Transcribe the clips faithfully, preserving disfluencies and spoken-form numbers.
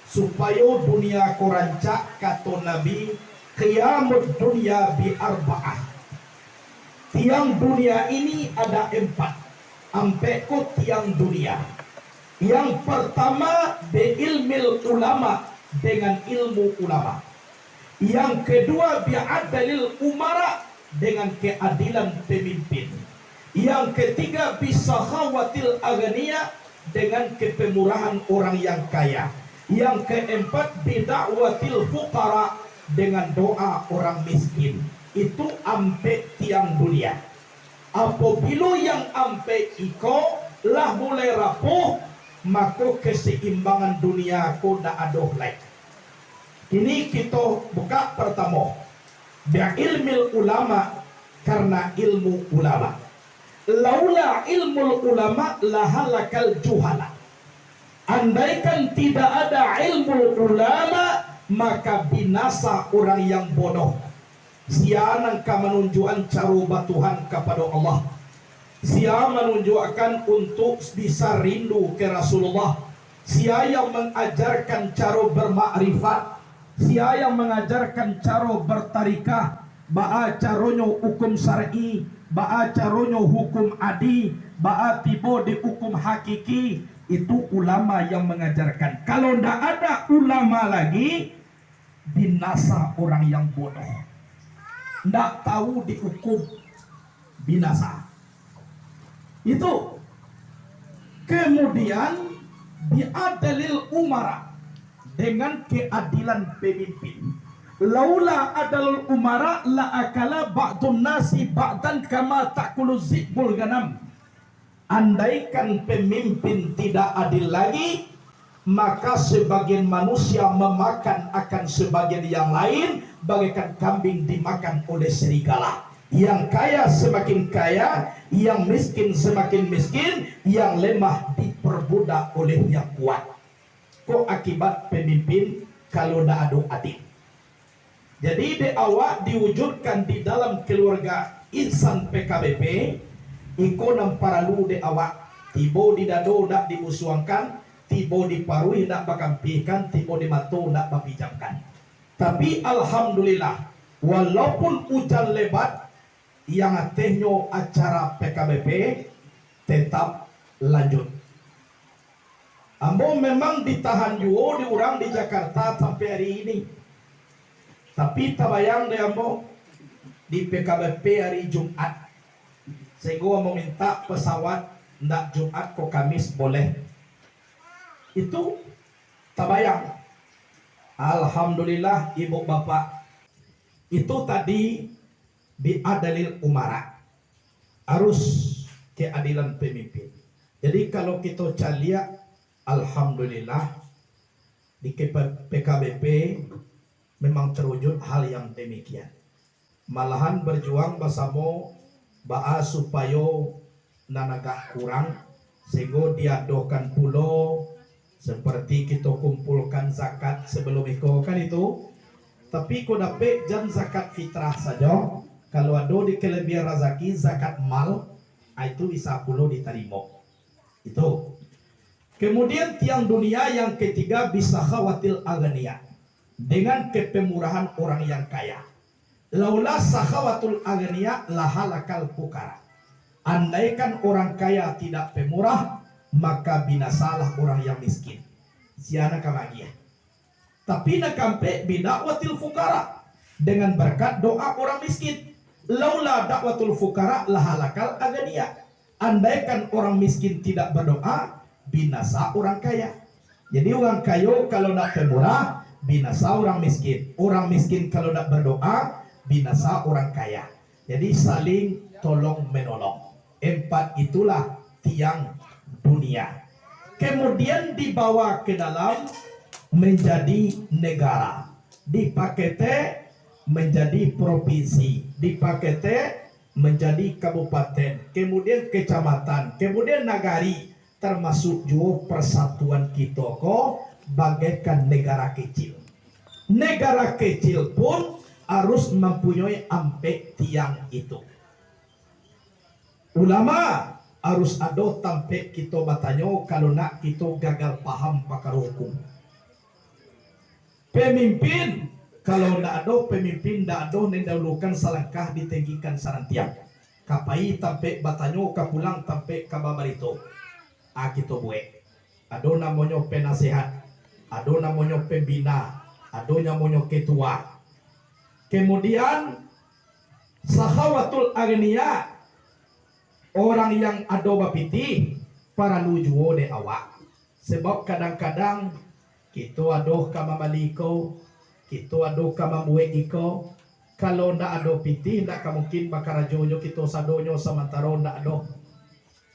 Supayo dunia ko rancak, kato Nabi, "Qiyamud dunya bi arba'ah." Tiang dunia ini ada empat. Ampek ko tiang dunia. Yang pertama, bi ilmil ulama, dengan ilmu ulama. Yang kedua, bi adalil umara, dengan keadilan pemimpin. Yang ketiga, bi sakhawatil aghniya, dengan kepemurahan orang yang kaya. Yang keempat, bi da'watil fuqara, dengan doa orang miskin. Itu ampek tiang dunia. Apabilo yang ampek iko lah mulai rapuh, mako keseimbangan dunia ko ndak ado lai. Kini kito buka partamo, bi ilmil ulama, karena ilmu ulama. Laula ilmul ulama lahalakal juhala. Andaikan tidak ada ilmu ulama, maka binasa orang yang bodoh. Sia nan ka manunjuakan caro batuhan kapado Allah? Sia manunjuakan untuk bisa rindu ka Rasulullah? Sia yang mangajarkan caro bermakrifat? Sia yang mangajarkan caro bertarikah? Baa caronyo hukum syar'i? Baa caronyo hukum adi? Baa tibo di hukum hakiki? Itu ulama yang mangajarkan. Kalau ndak ada ulama lagi, binasa orang yang bodoh. Ndak tahu dihukum, binasa. Itu. Kemudian, bi adalil umara, dengan keadilan pemimpin. Laula adalul umara la akala ba'dun nasi ba'dan kama ta'kulu zi'bul ghanam. Andaikan pemimpin tidak adil lagi, maka sebagian manusia memakan akan sebagian yang lain, bagaikan kambing dimakan oleh serigala. Yang kaya semakin kaya, yang miskin semakin miskin, yang lemah diperbudak oleh yang kuat. Ko akibat pemimpin kalau ndak ado adil. Jadi, dek awak diwujudkan di dalam keluarga insan P K B P, iko nan paralu dek awak, tibo di dado ndak diusuangkan, tibo di paruih ndak bakampihkan, tibo di mato ndak bapijamkan. Tapi, alhamdulillah, walaupun ujan lebat, yang atehnyo acara P K B P tetap lanjut. Ambo memang ditahan juo di urang di Jakarta sampai hari ini. Tapi tabayang dek ambo, di P K B P hari Jumat. Sehinggo ambo minta pesawat ndak Jumat ko Kamis boleh. Itu tabayang. Alhamdulillah, ibu bapak. Itu tadi bi adalil umara. Arus keadilan pemimpin. Jadi, kalau kito caliak, alhamdulillah, di K P, P K B P memang terwujud hal yang demikian. Malahan berjuang basamo baa supayo nan agak kurang, sehinggo diadokan pulo seperti kito kumpulkan zakat sebelum iko, kan itu. Tapi ko dapek jan zakat fitrah sajo, kalau ado di kelebihan razaki, zakat mal, ah, itu bisa pulo ditarimo. Itu. Kemudian tiang dunia yang ketiga, bi sakhawatil aghniya, dengan kepemurahan orang yang kaya. Laula sakhawatul aghniya lahalakal fuqara. Andaikan orang kaya tidak pemurah, maka binasalah orang yang miskin. Sia nan ka magiah. Tapi nan kaampek, bi da'watil fuqara, dengan berkat doa orang miskin. Laula da'watul fuqara lahalakal aghniya. Andaikan orang miskin tidak berdoa, binasa orang kaya. Jadi, orang kayo kalau ndak pemurah, binasa orang miskin. Orang miskin kalau ndak berdoa, binasa orang kaya. Jadi, saling tolong menolong. Empat itulah tiang dunia. Kemudian dibawa ke dalam menjadi negara. Dipakete menjadi provinsi. Dipakete menjadi kabupaten. Kemudian kecamatan. Kemudian nagari. Termasuk juo persatuan kito ko bagaikan negara kecil. Negara kecil pun harus mempunyai ampek tiang itu. Ulama harus ado tampek kito batanyo kalau nak kito gagal paham pakaro hukum. Pamimpin, kalau ndak ado pamimpin, ndak ado nan dahulukan salangkah, ditenggikan sarantiang. Ka pai tampek batanyo, ka pulang tampek ka babarito. Ah, kito buek. Ado namonyo penasehat, ado namonyo pembina, ado namonyo ketua. Kemudian, sakhawatul agniya, urang yang ado bapitih, paralu juo dek awak. Sebab kadang-kadang kito ado ka mambali iko, kito ado ka mambuek iko. Kalau ndak ado pitih, ndak ka mungkin bakarajo jo kito sadonyo, samantaro ndak ado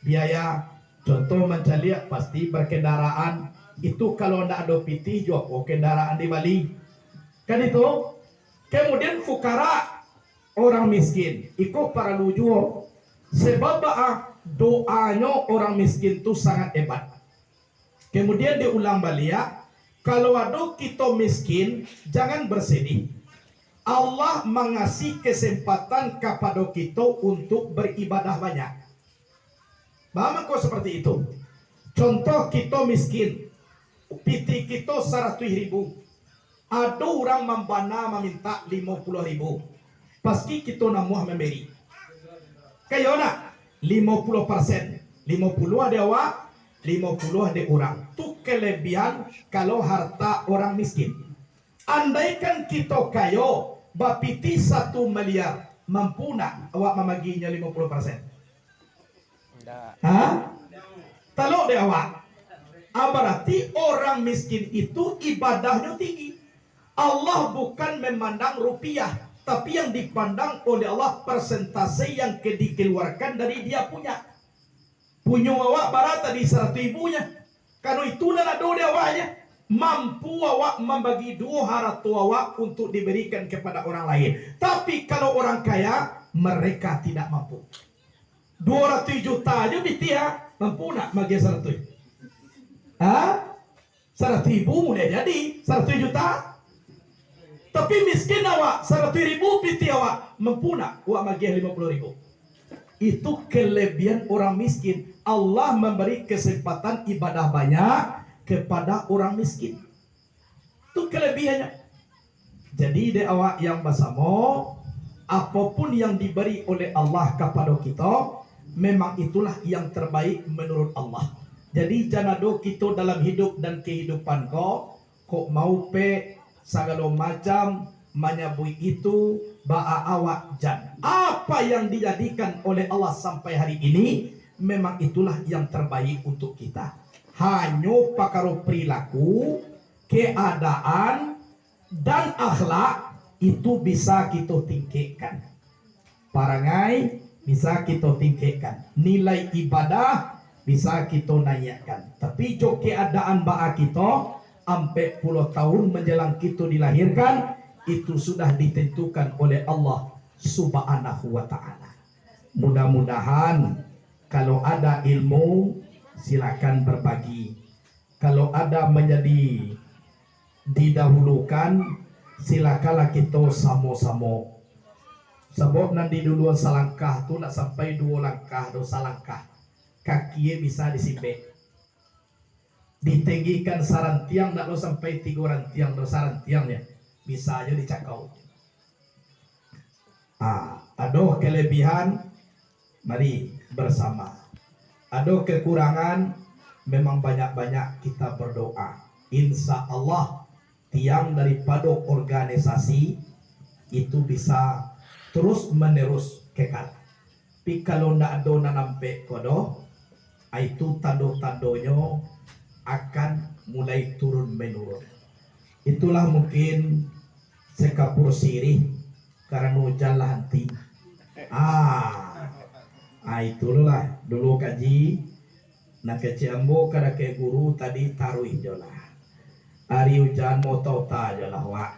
biaya. Contoh mancaliak, pasti berkendaraan. Itu kalau ndak ado pitih, jo apo kendaraan dibali? Kan itu. Kemudian fukara, orang miskin, iko paralu juo. Sebab baa? Doanyo orang miskin tu sangat hebat. Kemudian diulang baliak, kalau ado kito miskin, jangan bersedih. Allah mangasi kesempatan kapado kito untuk beribadah banyak. Baa mangko seperti itu? Contoh, kito miskin, pitih kito saratuih ribu. Ado urang mambana mamintak limo puluah ribu. Pasti kito namuah mambari. Kayo ndak? Limo puluah persen. Limo puluah dek awak, limo puluah dek urang. Tu kelebihan kalau harta orang miskin. Andaikan kito kayo, bapitih satu miliar, mampu ndak awak mambaginyo limo puluah persen? Ndak. Ha? Talok dek awak. Ah, berarti orang miskin itu ibadahnyo tinggi. Allah bukan memandang rupiah, tapi yang dipandang oleh Allah persentase yang ke-, dikeluarkan dari dia punya. Punyo awak bara tadi? Saratuih ribu nyo. Karano itu nan ado di awaknyo. Mampu awak mambagi duo harato awak untuk diberikan kepada orang lain. Tapi kalau orang kaya, mereka tidak mampu. Duo ratuih juta ajo pitih, ha? Mampu ndak magiah saratuih? Ha? Saratuih ribu mulai jadi saratuih juta. Tapi miskin awak, saratuih ribu pitih awak, mampu ndak awak magiah limo puluah ribu? Itu kelebihan orang miskin. Allah memberi kesempatan ibadah banyak kepada orang miskin. Tu kelebihannya. Jadi, dek awak yang basamo, apopun yang diberi oleh Allah kapado kito, memang itulah yang terbaik menurut Allah. Jadi, jan ado kito dalam hidup dan kehidupan ko, kok maupek, sagalo macam, manyabuik itu, baa awak jan. Apa yang dijadikan oleh Allah sampai hari ini, memang itulah yang terbaik untuk kita. Hanyo pakaro perilaku, keadaan, dan akhlak itu bisa kito tingkekkan. Parangai bisa kito tingkekkan. Nilai ibadah bisa kito naiakkan. Tapi jo keadaan baa kito, ampek puluah tahun menjelang kito dilahirkan, itu sudah ditentukan oleh Allah Subhanahu wa Ta'ala. Mudah-mudahan, kalau ada ilmu, silakan berbagi. Kalau ada menjadi didahulukan, silakanlah kito samo-samo. Sabab nan di duluan salangkah tu ndak sampai duo langkah doh, salangkah. Kaki bisa disibek. Ditenggikan sarantiang ndak lo sampai tigo rantiang doh, sarantiangnyo. Bisa jo dicakau. Ah, ado kelebihan, mari bersama. Ado kekurangan, memang banyak-banyak kita berdoa. Insya Allah, tiang daripado organisasi itu bisa terus menerus kekal. Tapi kalau ndak ado nan ampek ko doh, ah, itu tando-tandonyo akan mulai turun menurun. Itulah mungkin sekapur sirih karano ujan lah anti. Ah, ah, itulah dulu kaji. Nan kecek ambo ka dakek guru tadi taruih jo lah. Ari ujan mota-ota jo lah, wak.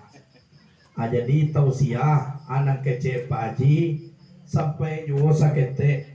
Ah, jadi tausiah, ah, nan kecek Pak Haji, sampai juo saketek